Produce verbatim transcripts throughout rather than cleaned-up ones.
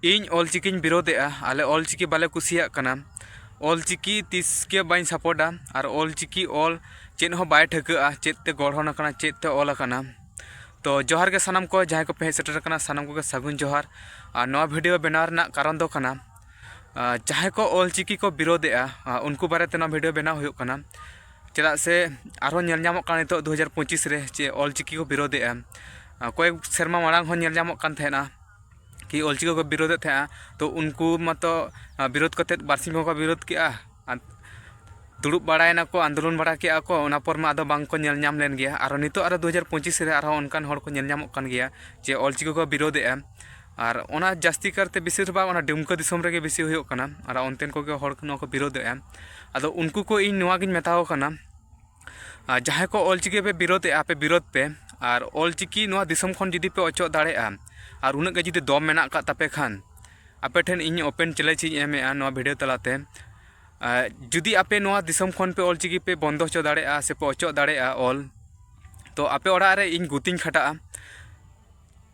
ᱤᱧ ᱚᱞᱪᱤᱠᱤᱧ ᱵᱤᱨᱳᱫᱮᱜᱼᱟ᱾ ᱟᱞᱮ ᱚᱞᱪᱤᱠᱤ ᱵᱟᱞᱮ ᱠᱩᱥᱤᱭᱟᱜ ᱠᱟᱱᱟ᱾ ᱚᱞᱪᱤᱠᱤ ᱛᱤᱥ ᱜᱮ ᱵᱟᱹᱧ ᱥᱟᱯᱳᱨᱴᱟ᱾ ᱟᱨ ᱚᱞᱪᱤᱠᱤ ᱚᱞ ᱪᱮᱫ ᱦᱚᱸ ᱵᱟᱭ ᱴᱷᱟᱹᱣᱠᱟᱹᱜᱼᱟ, ᱪᱮᱫ ᱛᱮ ᱜᱚᱲᱦᱚᱱ ᱟᱠᱟᱱᱟ, ᱪᱮᱫ ᱛᱮ ᱚᱞ ᱟᱠᱟᱱᱟ᱾ ᱛᱚ ᱡᱚᱦᱟᱨ ᱜᱮ ᱥᱟᱱᱟᱢ ᱠᱚ, ᱡᱟᱦᱟᱸᱭ ᱠᱚᱯᱮ ᱦᱮᱡ ᱥᱮᱴᱮᱨ ᱟᱠᱟᱱᱟ, ᱥᱟᱱᱟᱢ ᱠᱚᱜᱮ ᱥᱟᱹᱜᱩᱱ ᱡᱚᱦᱟᱨ᱾ ᱟᱨ ᱱᱚᱣᱟ ᱵᱷᱤᱰᱤᱭᱳ ᱵᱮᱱᱟᱣ ᱨᱮᱱᱟᱜ ᱠᱟᱨᱚᱱ ᱫᱚ ᱠᱟᱱᱟ, ᱟᱨ ᱡᱟᱦᱟᱸᱭ ᱠᱚ ᱚᱞᱪᱤᱠᱤ ᱠᱚ ᱵᱤᱨᱳᱫᱮᱜᱼᱟ, ᱟᱨ ᱩᱱᱠᱩ ᱵᱟᱨᱮᱛᱮ ᱱᱚᱣᱟ ᱵᱷᱤᱰᱤᱭᱳ ᱵᱮᱱᱟᱣ ᱦᱩᱭᱩᱜ ᱠᱟᱱᱟ᱾ ᱪᱮᱫᱟᱜ ᱥᱮ ᱟᱨᱦᱚᱸ ᱧᱮᱞ ᱧᱟᱢᱚᱜ ᱠᱟᱱᱟ ᱱᱤᱛᱚᱜ ᱫᱩ ᱦᱟᱡᱟᱨ ᱯᱚᱸᱪᱤᱥ ᱨᱮ ᱡᱮ ᱚᱞᱪᱤᱠᱤ ᱠᱚ ᱵᱤᱨᱳᱫᱮᱜᱼᱟ᱾ ᱟᱨ ᱠᱚᱭᱮᱠ ᱥᱮᱨᱢᱟ ᱢᱟᱲᱟᱝ ᱦᱚᱸ ᱧᱮᱞ ᱧᱟᱢᱚᱜ ᱠᱟᱱ ᱛᱟᱦᱮᱱᱟ ᱠᱤ ᱚᱞᱪᱤᱠᱤ ᱠᱚ ᱵᱤᱨᱳᱫᱮᱫ ᱛᱟᱦᱮᱸᱜᱼᱟ᱾ ᱛᱚ ᱩᱱᱠᱩ ᱢᱟᱛᱚ, ᱟᱨ, ᱵᱤᱨᱳᱫ ᱠᱟᱛᱮᱫ ᱵᱟᱨᱥᱤᱧ ᱦᱚᱸᱠᱚ ᱵᱤᱨᱳᱫ ᱠᱮᱜᱼᱟ᱾ ᱟᱨ ᱫᱩᱲᱩᱵ ᱵᱟᱲᱟᱭᱮᱱᱟ ᱠᱚ, ᱟᱱᱫᱳᱞᱚᱱ ᱵᱟᱲᱟ ᱠᱮᱜᱼᱟ ᱠᱚ, ᱚᱱᱟ ᱯᱚᱨ ᱢᱟ ᱟᱫᱚ ᱵᱟᱝ ᱠᱚ ᱧᱮᱞ ᱧᱟᱢ ᱞᱮᱱ ᱜᱮᱭᱟ᱾ ᱟᱨ ᱱᱤᱛᱚᱜ ᱟᱨᱚ ᱫᱩ ᱦᱟᱡᱟᱨ ᱯᱚᱸᱪᱤᱥ ᱨᱮ ᱟᱨᱦᱚᱸ ᱚᱱᱠᱟᱱ ᱦᱚᱲ ᱠᱚ ᱧᱮᱞ ᱧᱟᱢᱚᱜ ᱠᱟᱱ ᱜᱮᱭᱟ ᱡᱮ ᱚᱞᱪᱤᱠᱤ ᱠᱚ ᱵᱤᱨᱳᱫᱮᱜᱼᱟ᱾ ᱟᱨ ᱚᱱᱟ ᱡᱟᱹᱥᱛᱤ ᱠᱟᱨᱛᱮ ᱵᱮᱥᱤᱨ ᱵᱷᱟᱜᱽ ᱚᱱᱟ ᱰᱩᱢᱠᱟᱹ ᱫᱤᱥᱚᱢ ᱨᱮᱜᱮ ᱵᱮᱥᱤ ᱦᱩᱭᱩᱜ ᱠᱟᱱᱟ᱾ ᱟᱨ ᱚᱱᱛᱮᱱ ᱠᱚᱜᱮ ᱦᱚᱲ ᱱᱚᱣᱟ ᱠᱚ ᱵᱤᱨᱳᱫᱮᱜᱼᱟ᱾ ᱟᱫᱚ ᱩᱱᱠᱩ ᱠᱚ ᱤᱧ ᱱᱚᱣᱟ ᱜᱤᱧ ᱢᱮᱛᱟ ᱠᱚ ᱠᱟᱱᱟ, ᱟᱨ ᱡᱟᱦᱟᱸᱭ ᱠᱚ ᱚᱞᱪᱤᱠᱤ ᱯᱮ ᱵᱤᱨᱳᱫᱮᱜᱼᱟ, ᱟᱯᱮ ᱵᱤᱨᱳᱫ ᱯᱮ᱾ ᱟᱨ ᱚᱞᱪᱤᱠᱤ ᱱᱚᱣᱟ ᱫᱤᱥᱚᱢ ᱠᱷᱚᱱ ᱡᱩᱫᱤ ᱯᱮ ᱚᱪᱚᱜ ᱫᱟᱲᱮᱭᱟᱜᱼᱟ, ᱟᱨ ᱩᱱᱟᱹᱜ ᱜᱮ ᱡᱩᱫᱤ ᱫᱚᱢ ᱢᱮᱱᱟᱜ ᱟᱠᱟᱫ ᱛᱟᱯᱮ ᱠᱷᱟᱱ, ᱟᱯᱮ ᱴᱷᱮᱱ ᱤᱧ ᱳᱯᱮᱱ ᱪᱮᱞᱮᱧᱡᱽ ᱤᱧ ᱮᱢᱮᱜᱼᱟ ᱱᱚᱣᱟ ᱵᱷᱤᱰᱤᱭᱳ ᱛᱟᱞᱟᱛᱮ᱾ ᱟᱨ ᱡᱩᱫᱤ ᱟᱯᱮ ᱱᱚᱣᱟ ᱫᱤᱥᱚᱢ ᱠᱷᱚᱱ ᱯᱮ ᱚᱞᱪᱤᱠᱤ ᱯᱮ ᱵᱚᱱᱫᱚ ᱦᱚᱪᱚ ᱫᱟᱲᱮᱭᱟᱜᱼᱟ ᱥᱮ ᱯᱮ ᱚᱪᱚᱜ ᱫᱟᱲᱮᱭᱟᱜᱼᱟ ᱚᱞ, ᱛᱚ ᱟᱯᱮ ᱚᱲᱟᱜ ᱨᱮ ᱤᱧ ᱜᱩᱛᱤᱧ ᱠᱷᱟᱴᱟᱜᱼᱟ᱾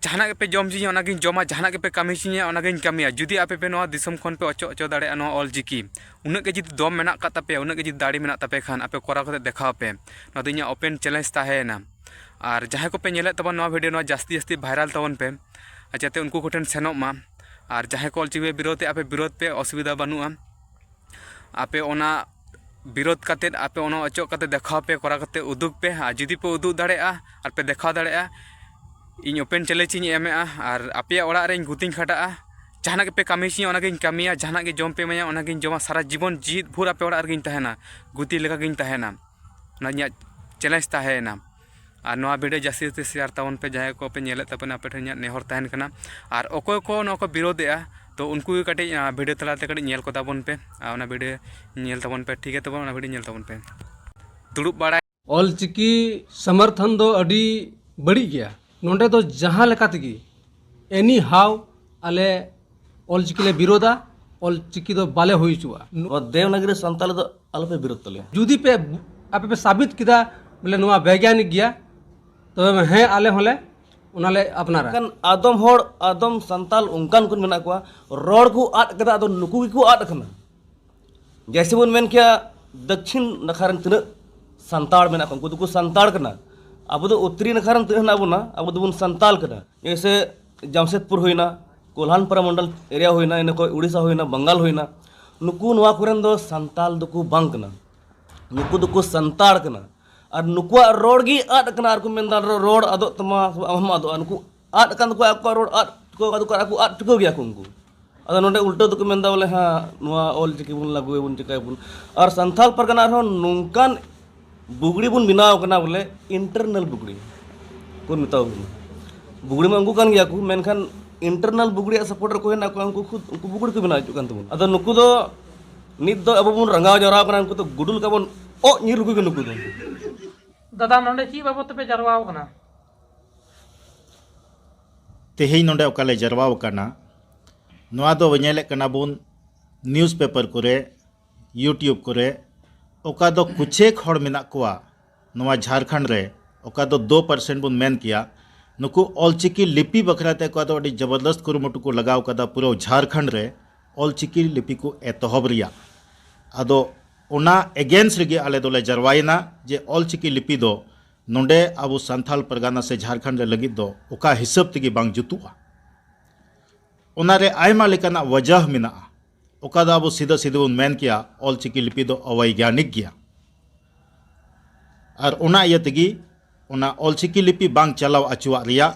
ᱡᱟᱦᱟᱱᱟᱜ ᱜᱮᱯᱮ ᱡᱚᱢ ᱦᱚᱪᱚᱧᱟ, ᱚᱱᱟᱜᱤᱧ ᱡᱚᱢᱟ᱾ ᱡᱟᱦᱟᱱᱟᱜ ᱜᱮᱯᱮ ᱠᱟᱹᱢᱤ ᱦᱚᱪᱚᱧᱟ, ᱚᱱᱟᱜᱤᱧ ᱠᱟᱹᱢᱤᱭᱟ᱾ ᱡᱩᱫᱤ ᱟᱯᱮ ᱯᱮ ᱱᱚᱣᱟ ᱫᱤᱥᱚᱢ ᱠᱷᱚᱱ ᱯᱮ ᱚᱪᱚᱜ ᱦᱚᱪᱚ ᱫᱟᱲᱮᱭᱟᱜᱼᱟ ᱱᱚᱣᱟ ᱚᱞᱪᱤᱠᱤ, ᱩᱱᱟᱹᱜ ᱜᱮ ᱡᱩᱫᱤ ᱫᱚᱢ ᱢᱮᱱᱟᱜ ᱟᱠᱟᱫ ᱛᱟᱯᱮᱭᱟ, ᱩᱱᱟᱹᱜ ᱜᱮ ᱡᱩᱫᱤ ᱫᱟᱲᱮ ᱢᱮᱱᱟᱜ ᱛᱟᱯᱮ ᱠᱷᱟᱱ, ᱟᱯᱮ ᱠᱚᱨᱟᱣ ᱠᱟᱛᱮ ᱫᱮᱠᱷᱟᱣ ᱯᱮ᱾ ᱱᱚᱣᱟ ᱫᱚ ᱤᱧᱟᱹᱜ ᱳᱯᱮᱱ ᱪᱮᱞᱮᱧᱡᱽ ᱛᱟᱦᱮᱸᱭᱮᱱᱟ᱾ ᱟᱨ ᱡᱟᱦᱟᱸᱭ ᱠᱚᱯᱮ ᱧᱮᱞᱮᱫ ᱛᱟᱵᱚᱱ ᱱᱚᱣᱟ ᱵᱷᱤᱰᱤᱭᱳ, ᱱᱚᱣᱟ ᱡᱟᱹᱥᱛᱤ ᱡᱟᱹᱥᱛᱤ ᱵᱷᱟᱭᱨᱟᱞ ᱛᱟᱵᱚᱱ ᱯᱮ, ᱟᱨ ᱡᱟᱛᱮ ᱩᱱᱠᱩ ᱠᱚᱴᱷᱮᱱ ᱥᱮᱱᱚᱜ ᱢᱟ᱾ ᱟᱨ ᱡᱟᱦᱟᱸᱭ ᱠᱚ ᱚᱞᱪᱤᱠᱤ ᱯᱮ ᱵᱤᱨᱳᱫᱮᱜᱼᱟ, ᱟᱯᱮ ᱵᱤᱨᱳᱫ ᱯᱮ, ᱚᱥᱩᱵᱤᱫᱷᱟ ᱵᱟᱹᱱᱩᱜᱼᱟ᱾ ᱟᱯᱮ ᱚᱱᱟ ᱵᱤᱨᱳᱫ ᱠᱟᱛᱮᱫ, ᱟᱯᱮ ᱚᱱᱟ ᱚᱪᱚᱜ ᱠᱟᱛᱮ ᱫᱮᱠᱷᱟᱣ ᱯᱮ, ᱠᱚᱨᱟᱣ ᱠᱟᱛᱮ ᱩᱫᱩᱜ ᱯᱮ᱾ ᱟᱨ ᱡᱩᱫᱤ ᱯᱮ ᱩᱫᱩᱜ ᱫᱟᱲᱮᱭᱟᱜᱼᱟ ᱟᱨ ᱯᱮ ᱫᱮᱠᱷᱟᱣ ᱫᱟᱲᱮᱭᱟᱜᱼᱟ, ᱤᱧ ᱳᱯᱮᱱ ᱪᱮᱞᱮᱧᱡᱽ ᱤᱧ ᱮᱢᱮᱜᱼᱟ᱾ ᱟᱨ ᱟᱯᱮᱭᱟᱜ ᱚᱲᱟᱜ ᱨᱮ ᱤᱧ ᱜᱩᱛᱤᱧ ᱠᱷᱟᱴᱟᱜᱼᱟ᱾ ᱡᱟᱦᱟᱱᱟᱜ ᱜᱮᱯᱮ ᱠᱟᱹᱢᱤ ᱦᱚᱪᱚᱧᱟ, ᱚᱱᱟᱜᱤᱧ ᱠᱟᱹᱢᱤᱭᱟ᱾ ᱡᱟᱦᱟᱱᱟᱜ ᱜᱮ ᱡᱚᱢ ᱯᱮ ᱮᱢᱟᱧᱟ, ᱚᱱᱟᱜᱤᱧ ᱡᱚᱢᱟ᱾ ᱥᱟᱨᱟ ᱡᱤᱵᱚᱱ ᱡᱤᱣᱤᱫ ᱵᱷᱳᱨ ᱟᱯᱮ ᱚᱲᱟᱜ ᱨᱮᱜᱤᱧ ᱛᱟᱦᱮᱱᱟ, ᱜᱩᱛᱤ ᱞᱮᱠᱟᱜᱤᱧ ᱛᱟᱦᱮᱱᱟ᱾ ᱚᱱᱟ ᱤᱧᱟᱹᱜ ᱪᱮᱞᱮᱧᱡᱽ ᱛᱟᱦᱮᱸᱭᱮᱱᱟ᱾ ᱟᱨ ᱱᱚᱣᱟ ᱵᱷᱤᱰᱤᱭᱳ ᱡᱟᱹᱥᱛᱤ ᱡᱟᱹᱥᱛᱤ ᱥᱮᱭᱟᱨ ᱛᱟᱵᱚᱱ ᱯᱮ, ᱡᱟᱦᱟᱸᱭ ᱠᱚ ᱯᱮ ᱧᱮᱞᱮᱫ ᱛᱟᱵᱚᱱᱟ, ᱟᱯᱮ ᱴᱷᱮᱱ ᱤᱧᱟᱹᱜ ᱱᱮᱦᱚᱨ ᱛᱟᱦᱮᱱ ᱠᱟᱱᱟ᱾ ᱟᱨ ᱚᱠᱚᱭ ᱠᱚ ᱱᱚᱣᱟ ᱠᱚ ᱵᱤᱨᱳᱫᱮᱜᱼᱟ, ᱛᱚ ᱩᱱᱠᱩ ᱜᱮ ᱠᱟᱹᱴᱤᱡ, ᱟᱸ, ᱵᱷᱤᱰᱤᱭᱳ ᱛᱟᱞᱟᱛᱮ ᱠᱟᱹᱴᱤᱡ ᱧᱮᱞ ᱠᱚᱛᱟ ᱵᱚᱱ ᱯᱮ᱾ ᱟᱨ ᱚᱱᱟ ᱵᱷᱤᱰᱤᱭᱳ ᱧᱮᱞ ᱛᱟᱵᱚᱱ ᱯᱮ, ᱴᱷᱤᱠ ᱜᱮᱭᱟ? ᱛᱚᱵᱮ ᱚᱱᱟ ᱵᱷᱤᱰᱤᱭᱳ ᱧᱮᱞ ᱛᱟᱵᱚᱱ ᱯᱮ᱾ ᱫᱩᱲᱩᱵ ᱵᱟᱲᱟᱭ ᱚᱞᱪᱤᱠᱤ ᱥᱚᱢᱚᱨᱛᱷᱚᱱ ᱫᱚ ᱟᱹᱰᱤ ᱵᱟᱹᱲᱤᱡ ᱜᱮᱭᱟ᱾ ᱱᱚᱰᱮ ᱫᱚ ᱡᱟᱦᱟᱸ ᱞᱮᱠᱟ ᱛᱮᱜᱮ, ᱮᱱᱤ ᱦᱟᱣ, ᱟᱞᱮ ᱚᱞᱪᱤᱠᱤ ᱞᱮ ᱵᱤᱨᱳᱫᱟ, ᱚᱞᱪᱤᱠᱤ ᱫᱚ ᱵᱟᱞᱮ ᱦᱩᱭ ᱦᱚᱪᱚᱣᱟᱜᱼᱟ᱾ ᱱᱚᱣᱟ ᱫᱮᱵᱽᱱᱟᱜᱚᱨᱤ ᱥᱟᱱᱛᱟᱲᱤ ᱫᱚ ᱟᱞᱚᱯᱮ ᱵᱤᱨᱳᱫ ᱛᱟᱞᱮᱭᱟ᱾ ᱡᱩᱫᱤ ᱯᱮ, ᱟᱯᱮ ᱯᱮ ᱥᱟᱵᱤᱛ ᱠᱮᱫᱟ ᱵᱚᱞᱮ ᱱᱚᱣᱟ ᱵᱮᱭᱜᱟᱱᱤᱠ ᱜᱮᱭᱟ, ᱛᱚᱵᱮ ᱦᱮᱸ, ᱟᱞᱮ ᱦᱚᱸᱞᱮ ᱚᱱᱟᱞᱮ ᱟᱯᱱᱟᱨᱟ᱾ ᱢᱮᱱᱠᱷᱟᱱ ᱟᱫᱚᱢ ᱦᱚᱲ, ᱟᱫᱚᱢ ᱥᱟᱱᱛᱟᱞ ᱚᱱᱠᱟᱱ ᱠᱚ ᱢᱮᱱᱟᱜ ᱠᱚᱣᱟ, ᱨᱚᱲ ᱠᱚ ᱟᱫ ᱠᱟᱫᱟ, ᱟᱫᱚ ᱱᱩᱠᱩ ᱜᱮᱠᱚ ᱟᱫ ᱟᱠᱟᱱᱟ᱾ ᱡᱮᱭᱥᱮ ᱵᱚᱱ ᱢᱮᱱ ᱠᱮᱭᱟ, ᱫᱟᱹᱠᱷᱤᱱ ᱱᱟᱠᱷᱟ ᱨᱮᱱ ᱛᱤᱱᱟᱹᱜ ᱥᱟᱱᱛᱟᱲ ᱢᱮᱱᱟᱜ ᱠᱚᱣᱟ, ᱩᱱᱠᱩ ᱫᱚᱠᱚ ᱥᱟᱱᱛᱟᱲ ᱠᱟᱱᱟ᱾ ᱟᱵᱚ ᱫᱚ ᱩᱛᱛᱨᱤ ᱱᱟᱠᱷᱟ ᱨᱮᱱ ᱛᱤᱱᱟᱹᱜ ᱦᱮᱱᱟᱜ ᱵᱚᱱᱟ, ᱟᱵᱚ ᱫᱚᱵᱚᱱ ᱥᱟᱱᱛᱟᱞ ᱠᱟᱱᱟ᱾ ᱡᱮᱭᱥᱮ ᱡᱟᱢᱥᱮᱫᱽᱯᱩᱨ ᱦᱩᱭᱱᱟ, ᱠᱳᱞᱦᱟᱱᱯᱟᱨᱟ ᱢᱚᱱᱰᱚᱞ ᱮᱨᱤᱭᱟ ᱦᱩᱭᱱᱟ, ᱤᱱᱟᱹ ᱠᱷᱚᱱ ᱩᱲᱤᱥᱥᱟ ᱦᱩᱭᱱᱟ, ᱵᱟᱝᱜᱟᱞ ᱦᱩᱭᱱᱟ, ᱱᱩᱠᱩ ᱱᱚᱣᱟ ᱠᱚᱨᱮᱱ ᱫᱚ ᱥᱟᱱᱛᱟᱞ ᱫᱚᱠᱚ ᱵᱟᱝ ᱠᱟᱱᱟ᱾ ᱱᱩᱠᱩ ᱫᱚᱠᱚ ᱥᱟᱱᱛᱟᱲ ᱠᱟᱱᱟ᱾ ᱟᱨ ᱱᱩᱠᱩᱣᱟᱜ ᱨᱚᱲ ᱜᱮ ᱟᱫ ᱠᱟᱱᱟ᱾ ᱟᱨ ᱠᱚ ᱢᱮᱱᱫᱟ, "ᱨᱚ-, ᱨᱚᱲ ᱟᱫᱚᱜ ᱛᱟᱢᱟ, ᱟᱢ ᱦᱚᱸᱢ ᱟᱫᱚᱜᱼᱟ᱾" ᱱᱩᱠᱩ ᱟᱫ ᱟᱠᱟᱱ ᱛᱟᱠᱚᱣᱟ, ᱟᱠᱚᱣᱟᱜ ᱨᱚᱲ ᱟᱫ ᱠᱚ, ᱟᱫ ᱠᱚ, ᱟᱫ ᱴᱷᱤᱠᱟᱹᱣ ᱜᱮᱭᱟ ᱠᱚ ᱩᱱᱠᱩ᱾ ᱟᱫᱚ ᱱᱚᱰᱮ ᱩᱞᱴᱟᱹ ᱫᱚᱠᱚ ᱢᱮᱱᱫᱟ ᱵᱚᱞᱮ, "ᱦᱮᱸ, ᱱᱚᱣᱟ ᱚᱞ ᱪᱤᱠᱤ ᱵᱚᱱ ᱞᱟᱹᱜᱩᱭᱟᱵᱚᱱ, ᱪᱤᱠᱟᱹᱭᱟᱵᱚᱱ᱾" ᱟᱨ ᱥᱟᱱᱛᱟᱲ ᱯᱟᱨᱜᱟᱱᱟ ᱨᱮᱦᱚᱸ ᱱᱚᱝᱠᱟᱱ ᱵᱩᱜᱲᱤ ᱵᱚᱱ ᱵᱮᱱᱟᱣ ᱠᱟᱱᱟ ᱵᱚᱞᱮ, ᱤᱱᱴᱟᱨᱱᱟᱞ ᱵᱩᱜᱲᱤ ᱵᱚᱱ ᱢᱮᱛᱟᱣ ᱠᱟᱱᱟ᱾ ᱵᱩᱜᱲᱤ ᱢᱟ ᱩᱱᱠᱩ ᱠᱟᱱ ᱜᱮᱭᱟ ᱠᱚ, ᱢᱮᱱᱠᱷᱟᱱ ᱤᱱᱴᱟᱨᱱᱟᱞ ᱵᱩᱜᱲᱤᱭᱟᱜ ᱥᱟᱯᱳᱨᱴ ᱨᱮ ᱚᱠᱚᱭ ᱦᱮᱱᱟᱜ ᱠᱚᱣᱟ, ᱩᱱᱠᱩ ᱠᱷᱩᱫ ᱩᱱᱠᱩ ᱵᱩᱜᱲᱤ ᱠᱚ ᱵᱮᱱᱟᱣ ᱦᱚᱪᱚᱜ ᱠᱟᱱ ᱛᱟᱵᱚᱱᱟ᱾ ᱟᱫᱚ ᱱᱩᱠᱩ ᱫᱚ ᱱᱤᱛ ᱫᱚ ᱟᱵᱚ ᱵᱚᱱ ᱨᱟᱸᱜᱟᱣ ᱡᱟᱣᱨᱟ ᱠᱟᱱᱟ, ᱩᱱᱠᱩ ᱫᱚ ᱜᱩᱰᱩ ᱞᱮᱠᱟ ᱵᱚᱱ ᱚᱜ ᱧᱤᱨ ᱞᱮᱠᱚ ᱜᱮ ᱱᱩᱠᱩ ᱫᱚ᱾ ᱫᱟᱫᱟ, ᱱᱚᱰᱮ ᱪᱮᱫ ᱵᱟᱵᱚᱫ ᱛᱮᱯᱮ ᱡᱟᱨᱣᱟ ᱟᱠᱟᱱᱟ? ᱛᱮᱦᱮᱧ ᱱᱚᱰᱮ ᱚᱠᱟ ᱞᱮ ᱡᱟᱨᱣᱟ ᱟᱠᱟᱱᱟ, ᱱᱚᱣᱟ ᱫᱚ ᱧᱮᱞᱮᱫ ᱠᱟᱱᱟ ᱵᱚᱱ ᱱᱤᱭᱩᱡᱽ ᱯᱮᱯᱟᱨ ᱠᱚᱨᱮ, ᱭᱩᱴᱤᱭᱩᱵᱽ ᱠᱚᱨᱮ, ᱚᱠᱟ ᱫᱚ ᱠᱩᱪᱷᱮᱠ ᱦᱚᱲ ᱢᱮᱱᱟᱜ ᱠᱚᱣᱟ ᱱᱚᱣᱟ ᱡᱷᱟᱲᱠᱷᱚᱸᱰ ᱨᱮ, ᱚᱠᱟ ᱫᱚ ᱫᱩ ᱯᱟᱨᱥᱮᱱᱴ ᱵᱚᱱ ᱢᱮᱱ ᱠᱮᱭᱟ, ᱱᱩᱠᱩ ᱚᱞᱪᱤᱠᱤ ᱞᱤᱯᱤ ᱵᱟᱠᱷᱨᱟ ᱛᱮ ᱚᱠᱟ ᱫᱚ ᱟᱹᱰᱤ ᱡᱚᱵᱚᱨᱫᱚᱥᱛ ᱠᱩᱨᱩᱢᱩᱴᱩ ᱠᱚ ᱞᱟᱜᱟᱣ ᱠᱟᱫᱟ ᱯᱩᱨᱟᱹ ᱡᱷᱟᱲᱠᱷᱚᱸᱰ ᱨᱮ ᱚᱞᱪᱤᱠᱤ ᱞᱤᱯᱤ ᱠᱚ ᱮᱛᱚᱦᱚᱵ ᱨᱮᱭᱟᱜ᱾ ᱟᱫᱚ ᱚᱱᱟ ᱮᱜᱮᱱᱥᱴ ᱨᱮᱜᱮ ᱟᱞᱮ ᱫᱚᱞᱮ ᱡᱟᱨᱣᱟᱭᱮᱱᱟ ᱡᱮ ᱚᱞᱪᱤᱠᱤ ᱞᱤᱯᱤ ᱫᱚ ᱱᱚᱰᱮ ᱟᱵᱚ ᱥᱟᱱᱛᱷᱟᱞ ᱯᱟᱨᱜᱟᱱᱟ ᱥᱮ ᱡᱷᱟᱲᱠᱷᱚᱸᱰ ᱨᱮ ᱞᱟᱹᱜᱤᱫ ᱫᱚ ᱚᱠᱟ ᱦᱤᱥᱟᱹᱵ ᱛᱮᱜᱮ ᱵᱟᱝ ᱡᱩᱛᱩᱜᱼᱟ᱾ ᱚᱱᱟᱨᱮ ᱟᱭᱢᱟ ᱞᱮᱠᱟᱱᱟᱜ ᱣᱟᱡᱟᱦ ᱢᱮᱱᱟᱜᱼᱟ᱾ ᱚᱠᱟ ᱫᱚ ᱟᱵᱚ ᱥᱤᱫᱷᱟᱹ ᱥᱤᱫᱷᱟᱹ ᱵᱚᱱ ᱢᱮᱱ ᱠᱮᱭᱟ ᱚᱞᱪᱤᱠᱤ ᱞᱤᱯᱤ ᱫᱚ ᱚᱵᱳᱭᱜᱟᱱᱤᱠ ᱜᱮᱭᱟ᱾ ᱟᱨ ᱚᱱᱟ ᱤᱭᱟᱹ ᱛᱮᱜᱮ ᱚᱱᱟ ᱚᱞᱪᱤᱠᱤ ᱞᱤᱯᱤ ᱵᱟᱝ ᱪᱟᱞᱟᱣ ᱚᱪᱚᱣᱟᱜ ᱨᱮᱭᱟᱜ